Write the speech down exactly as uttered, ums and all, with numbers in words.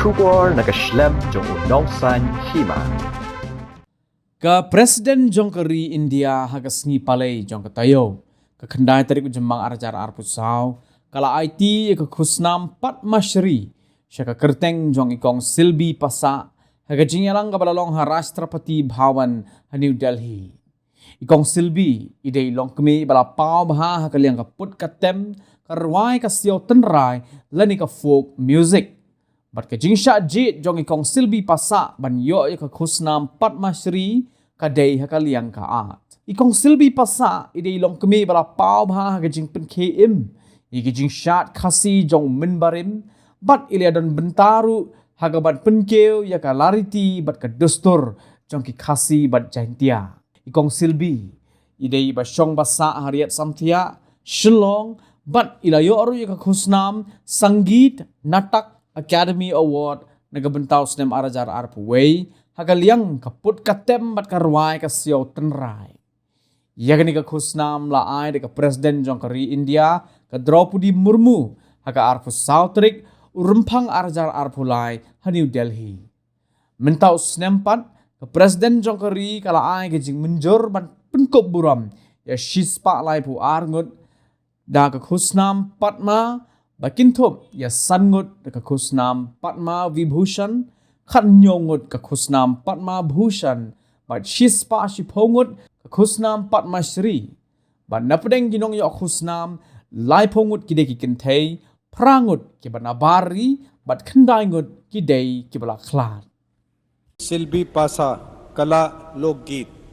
Khubor na ka shlem jong u nongsaiñ hima. Ka President jong ka ri India ha ka sngi Palei jong ka taïew, ka khyndai tarik u Jymmang ar hajar arphew saw, ka la aiti ïa ka khusnam Padma Shri sha ka kyrteng jong i Kong Silby Passah, ha ka jingïalang kaba la long ha Rashtrapati Bhavan ha New Delhi. I Kong Silby i dei i longkmie ba la paw bha ha ka liang ka put ka tem, ka rwai ka siaw tynrai lane ka folk music. Bad ka jingshah jied jong i Kong Silby Passah ban ïoh ïa ka khusnam Padma Shri ka dei ha ka liang ka art. I Kong Silby Passah i dei i longkmie ba la paw bha ha ka jingpynkhie im ïa ka jingshad Khasi jong mynbarim, bad i la don bynta ruh ha ka ban pynkiew ïa ka lariti bad ka dustur jong ki Khasi bad Jaintia. I Kong Silby i dei i ba shong ba sah ha Riat Samthiah, Shillong, bad i la ïoh ruh ïa ka khusnam Sangeet Natak Akademi Award na ka bynta u snem ar hajar arphew wei ha ka liang ka put ka tem bad ka rwai ka siaw tynrai. Ïa kane ka khusnam la ai da ka President jong ka ri India, ka Draupadi Murmu, ha ka arphew saw tarik u Rymphang ar hajar arphew lai ha New Delhi. Mynta u snem pat, ka President jong ka ri ka la ai ka jingmynjur ban pynkup burom ïa shispah laiphew ar ngut da ka khusnam Padma, ba kynthup ïa san ngut da ka khusnam Padma Vibhushan, khathynñiew ngut ka khusnam Padma Bhushan, bad shispah shiphew ngut ka khusnam Padma Shri. Bad na pdeng ki nongïoh khusnam, laiphew ngut ki dei ki kynthei, phra ngut kiba nabar ri, bad khyndai ngut ki dei kiba la khlad. Silby Passah, Kala Lokgeet.